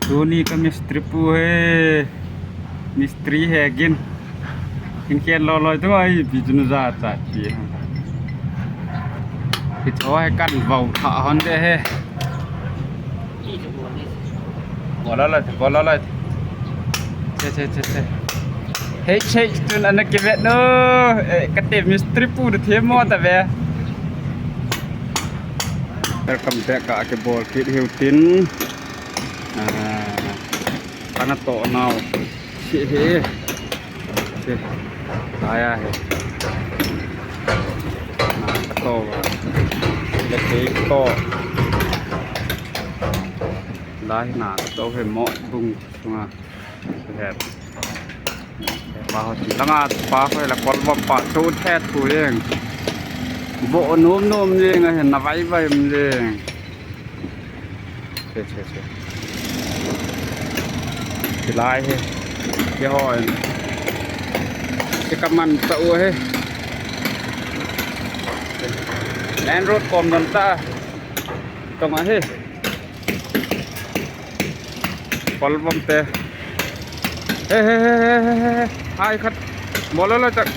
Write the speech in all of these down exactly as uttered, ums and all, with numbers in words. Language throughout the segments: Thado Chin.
Tuni ka mistri pu hi. Mistri hi gin. Hin ken lo loi tu ai pi chun ja cha pi. Hi cho hi kan vau tha hon de hi. Bola la, bola la. Che, che, che, che. Hei, che, tun ana kivet no. Eh, kate mistri pu de the mo ta ve. Welcome back ka ke bol kit hiu tin. Ah, kana to nau. Che he. Che. Aya he. Na ka to. Le ke to. Lai na ka to he mo bung sunga. He. Pa ho ti langa pa ho la kol bom pa tu the tu jeng. Bo nom nom jeng a he na vai vai jeng. Che, che, che. Kilai he. Ke ho. Ke kaman ta u he. Main road kom don ta. Tong a he. Kol bom te. He, he, he. Hai khat. Bol lo chak.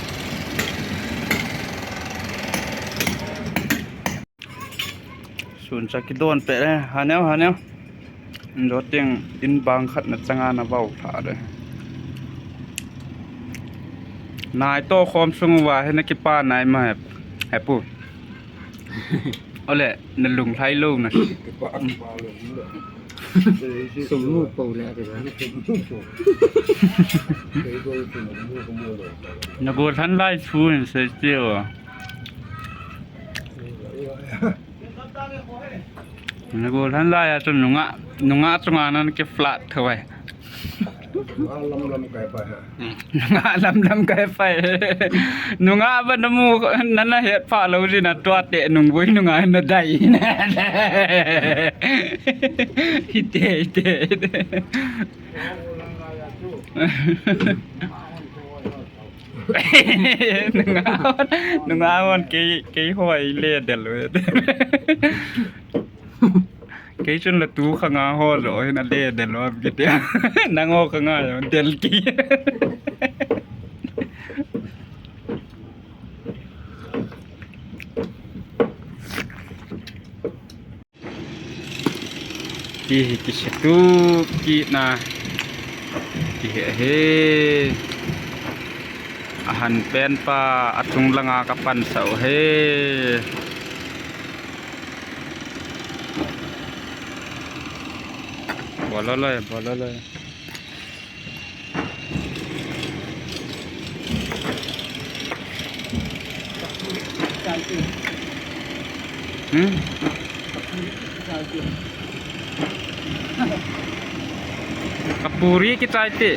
Sun cha kidon pe le, haneo, haneo. Ndo ting in bang khat na changa na vau tha le. Nai to khom sung uva he na kipa nai ma he, he pu. Ole, na lung lhai lo na. Sum nu po le, ati ba. Na go than lai chu in se ti o. Na go than lai a chu nunga, nunga chunga nan ke flat thawai. Nunga lam lam kai pai ha. Nunga lam lam kai pai. Nunga ba na mu na na het pha lo ri na tua te nung boi nunga na dai. Hite, hite. Nunga hon, nunga hon kei, kei hoi le del ve. Kei chun la tu khanga ho lo hin a le del lo kiti. Nang ho khanga yo del ki. Ki hi kisitu ki na. Ki hi hi. Ahan pen pa achung langa ka pan sau he. Bololoi, bololoi. Hmm? Kapuri kichai te.